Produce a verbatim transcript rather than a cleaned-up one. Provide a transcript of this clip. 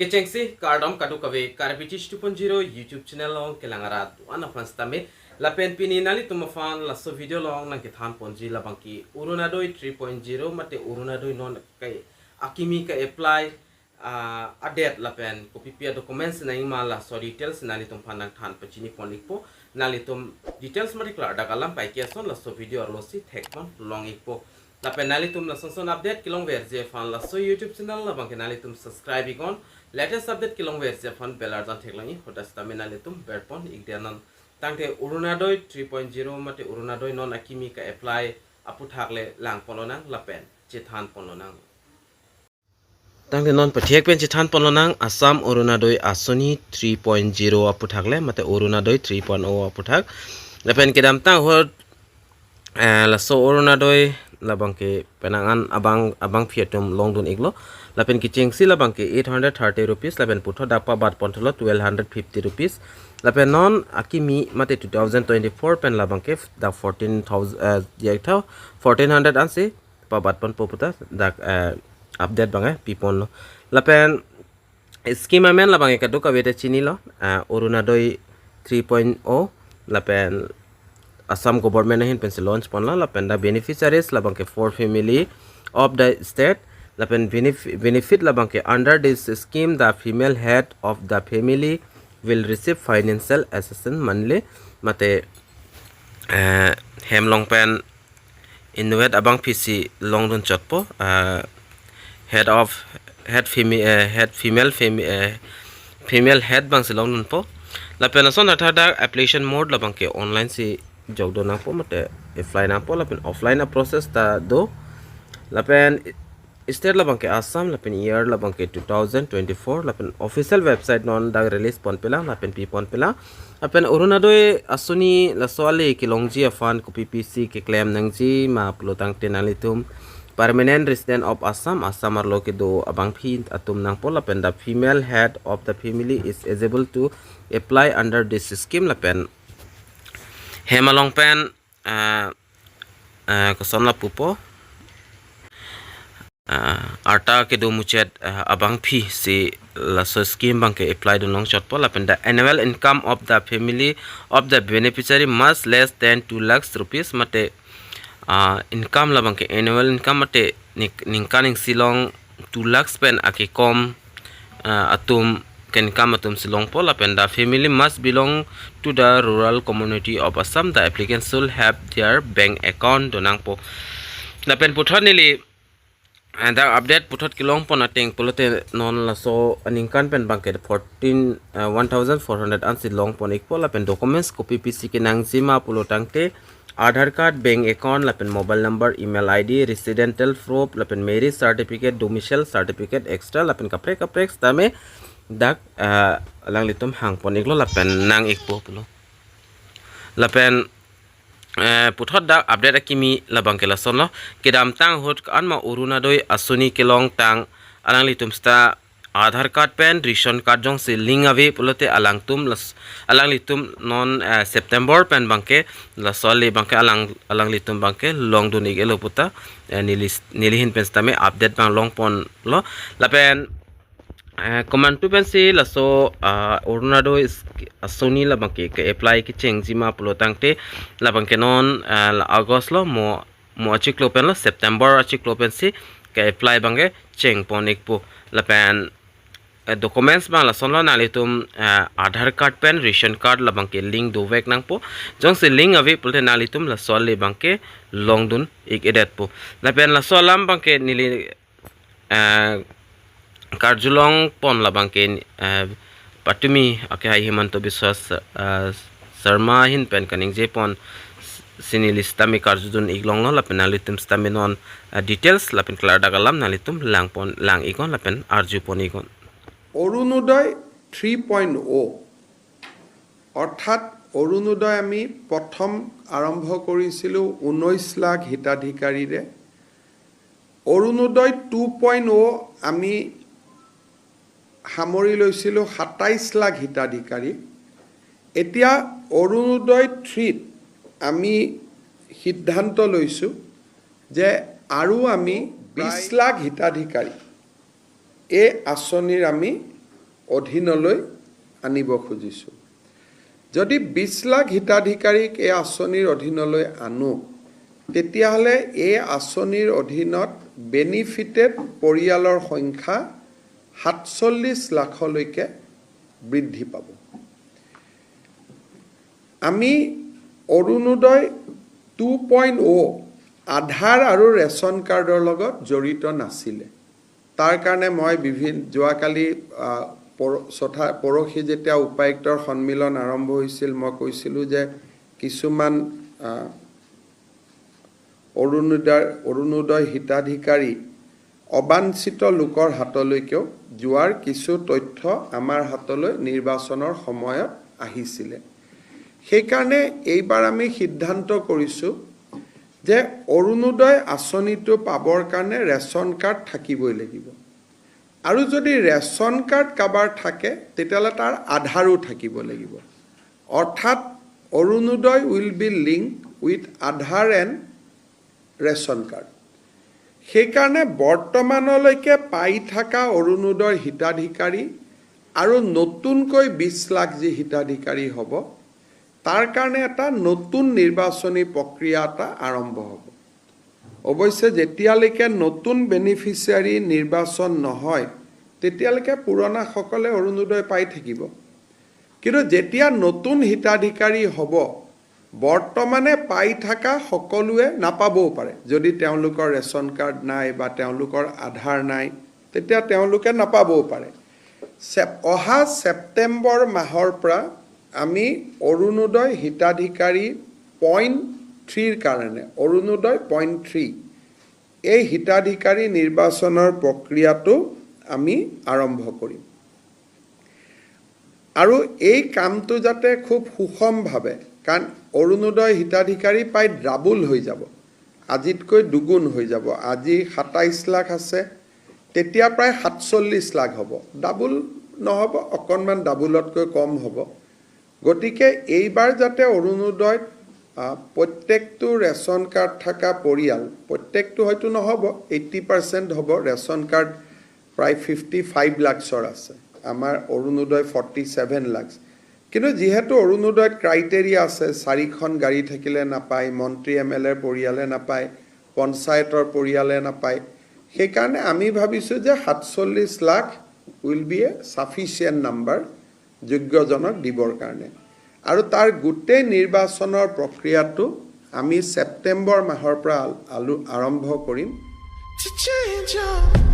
Kechengsi kardom kadokave Karbi Teach two point zero YouTube channel along kelang arat do-an aphan sitame, lapen pini nanglitum aphan laso video along nangkethan ponji labangke Orunodoi three point zero mate Orunodoi non ke akimi ke-apply, ah, adet lapen kopipi a-documents nangma laso details nanglitum aphan nangthan pachini pon ikpo. Nanglitum details mate klardak alam pai ke ason laso video arlosi thekpon long ikpo. Lapen nanglitum lason son update kelongverji aphan laso YouTube channel labangke nanglitum subscribe iknon. Latest update kelongverji aphan bell arjan theklong ik, hadak sitame nanglitum berpon ikdet non. Tangte Orunodoi three point zero mate Orunodoi non akimi ke-apply aputhak le lang ponlonang lapen chethan ponlonang. Tangte non pathek pen chethan ponlonang Assam Orunodoi Asoni three point zero aputhak le mate Orunodoi three point oh aputhak. Lapen kedamtang ahut, eh, laso Orunodoi labangke penang an abang, abangphi atum longdun iklo. Lapen kechengsi labangke eight hundred thirty rupees, lapen puthot dak pabat pon thulo twelve hundred fifty rupees. Lapen non akimi mate two thousand twenty-four pen labangke dak fourteen thousand, eh, diak tha fourteen hundred ansi pabat ponpo puta dak, eh, update abang, eh, piponlo. Lapen scheme amen labangke kadokave ta chinilo, eh, Orunodoi three point oh, lapen Assam government ahin pensi launch ponlo, lapen the beneficiaries labangke four family of the state, lapen benef-, benefit labangke under this scheme the female head of the family will receive financial assistance monthly, mate, eh, hem along pen inutvet abangphi si longdun chotpo, ah, head of, head femi-, eh, head female femi-, eh, female head abangsi longdunpo. Lapen ason thadak application mode labangke online si jokdun nangpo mate apply nangpo, lapen offline a-process ta do. Lapen state labangke Assam, lapen year labangke two thousand twenty-four, lapen official website non dak release ponpelang, lapen pi ponpelang. Lapen Orunodoi Asoni laso ale kelongji aphan kopipi si keklem nangjima pulo tangte nanglitum permanent resident of Assam, Assam arlo kedo abangphi atum nangpo, lapen the female head of the family is eligible to apply under this scheme, lapen hem along pen, ah, ah, koson lapupo, ah, arta kedo muchot, ah, abangphi si laso scheme abangke apply dun long chotpo, lapen the annual income of the family of the beneficiary must less than two lakhs rupees mate, ah, income labangke annual income mate ning-, ningkan ningsi along two lakhs pen akekom, ah, atum ke-income atum si longpo, lapen the family must belong to the rural community of Assam, the applicant should have their bank account do nangpo. Lapen puthot neli, eh, dak update puthot kelong pon ateng pulote non laso aningkan pen abangke fourteen, eh, one thousand four hundred ansi long pon ikpo, lapen documents kopipi si kenangjima pulo tangte Aadhaar card, bank account, lapen mobile number, email I D, residential proof, lapen marriage certificate, domicile certificate, extra, lapen kaprek kaprek sitame dak, ah, alanglitum hang pon iklo lapen nang ikpo pulo. Lapen, eh, puthot dak update akimi labangke lasonlo. Kedamtang ahut anma Orunodoi Asoni kelongtang alanglitum sita Aadhaar card pen ration card jongsi link ave pulote alangtum las-, alanglitum non, eh, September pen abangke laso ale abangke alang, alanglitum abangke longdun ik-etlo puta, eh, neli, neli ahin pen sitame update abang long ponlo. Lapen, eh, komantu pensi laso, ah, Orunodoi sk-, Asoni labangke ke-apply kechengjima pulo tangte labangke non, eh, la August lo mo mo achiklo pen lo September achiklo pensi ke-apply abangke cheng pon ikpo. Lapen, eh, documents abang lasonlo, nanglitum, eh, Aadhaar card pen ration card labangke link dovek nangpo. Jongsi link ave pulote nanglitum laso ale abangke longdun ik-edetpo. Lapen laso alam abangke neli, eh, karjulong pon labangke, eh, patumi akehai Himanta Biswa, eh, Sarma ahin pen kaningje pon s-, si neli sitame karjudun ik longlo, lapen nanglitum sitame non, eh, details lapen klardak alam nanglitum lang pon, lang iknon lapen arju pon iknon. Orunodoi three point অ' অৰ্থাৎ অৰুণোদয় আমি প্ৰথম আৰম্ভ কৰিছিলোঁ ঊনৈছ লাখ হিতাধিকাৰীৰে। অৰুণোদয় two point অ' আমি সামৰি লৈছিলোঁ সাতাইছ লাখ হিতাধিকাৰী। এতিয়া অৰুণোদয় থ্ৰীত আমি সিদ্ধান্ত লৈছোঁ যে আৰু আমি বিছ লাখ হিতাধিকাৰী এই আঁচনিৰ আমি অধীনলৈ আনিব খুজিছোঁ। যদি বিশ লাখ হিতাধিকাৰীক এই আঁচনিৰ অধীনলৈ আনো, তেতিয়াহ'লে এই আঁচনিৰ অধীনত বেনিফিটেড পৰিয়ালৰ সংখ্যা সাতচল্লিছ লাখলৈকে বৃদ্ধি পাব। আমি অৰুণোদয় টু পইণ্ট অ' আধাৰ আৰু ৰেচন কাৰ্ডৰ লগত জড়িত নাছিলে। তাৰ কাৰণে মই বিভিন্ন, যোৱাকালি, আহ, পৰ-, চথা-, পৰহি যেতিয়া উপায়ুক্তৰ সন্মিলন আৰম্ভ হৈছিল, মই কৈছিলোঁ যে কিছুমান, আহ, অৰুণোদয়, অৰুণোদয় হিতাধিকাৰী অবাঞ্ছিত লোকৰ হাতলৈকেও যোৱাৰ কিছু তথ্য আমাৰ হাতলৈ নিৰ্বাচনৰ সময়ত আহিছিলে। সেইকাৰণে এইবাৰ আমি সিদ্ধান্ত কৰিছোঁ যে অৰুণোদয় আঁচনিটো পাবৰ কাৰণে ৰেচন কাৰ্ড থাকিবই লাগিব। আৰু যদি ৰেচন কাৰ্ড কাৰোবাৰ থাকে, তেতিয়াহ'লে তাৰ আধাৰো থাকিব লাগিব। অৰ্থাৎ অৰুণোদয় will be linked with Aadhaar and ration card। সেইকাৰণে বৰ্তমানলৈকে পাই থকা অৰুণোদয় হিতাধিকাৰী আৰু নতুনকৈ বিশ লাখ যি হিতাধিকাৰী হ'ব, তাৰ কাৰণে এটা নতুন নিৰ্বাচনী প্ৰক্ৰিয়া এটা আৰম্ভ হ'ব। অৱশ্যে যেতিয়ালৈকে নতুন বেনিফিচিয়াৰী নিৰ্বাচন নহয়, তেতিয়ালৈকে পুৰণাসকলে অৰুণোদয় পাই থাকিব। কিন্তু যেতিয়া নতুন হিতাধিকাৰী হ'ব, বৰ্তমানে পাই থকা সকলোৱে নাপাবও পাৰে। যদি তেওঁলোকৰ ৰেচন কাৰ্ড নাই বা তেওঁলোকৰ আধাৰ নাই, তেতিয়া তেওঁলোকে নাপাবও পাৰে। ছেপ-, অহা ছেপ্টেম্বৰ মাহৰ পৰা আমি অৰুণোদয় হিতাধিকাৰী পইণ্ট থ্ৰীৰ কাৰণে, অৰুণোদয় পইণ্ট থ্ৰী, এই হিতাধিকাৰী নিৰ্বাচনৰ প্ৰক্ৰিয়াটো আমি আৰম্ভ কৰিম। আৰু এই কামটো যাতে খুব সুষমভাৱে, কাৰণ অৰুণোদয় হিতাধিকাৰী প্ৰায় ডাবল হৈ যাব, আজিতকৈ দুগুণ হৈ যাব। আজি সাতাইছ লাখ আছে, তেতিয়া প্ৰায় সাতচল্লিছ লাখ হ'ব। ডাবল নহ'ব, অকণমান ডাবলতকৈ কম হ'ব। গতিকে এইবাৰ যাতে অৰুণোদয়ত, আহ, প্ৰত্যেকটো ৰেচন কাৰ্ড থকা পৰিয়াল, প্ৰত্যেকটো হয়তো নহ'ব, এইটি পাৰ্চেণ্ট হ'ব, ৰেচন কাৰ্ড প্ৰায় ফিফটি ফাইভ লাখছৰ আছে, আমাৰ অৰুণোদয় ফৰ্টি ছেভেন লাখছ। কিন্তু যিহেতু অৰুণোদয়ত ক্ৰাইটেৰিয়া আছে, চাৰিখন গাড়ী থাকিলে নাপায়, মন্ত্ৰী এম এল এৰ পৰিয়ালে নাপায়, পঞ্চায়তৰ পৰিয়ালে নাপায়, সেইকাৰণে আমি ভাবিছোঁ যে সাতচল্লিছ lakh will be a sufficient number যোগ্যজনক দিবৰ কাৰণে। আৰু তাৰ গোটেই নিৰ্বাচনৰ প্ৰক্ৰিয়াটো আমি ছেপ্টেম্বৰ মাহৰ পৰা আল-, আলু-, আৰম্ভ কৰিম। To change your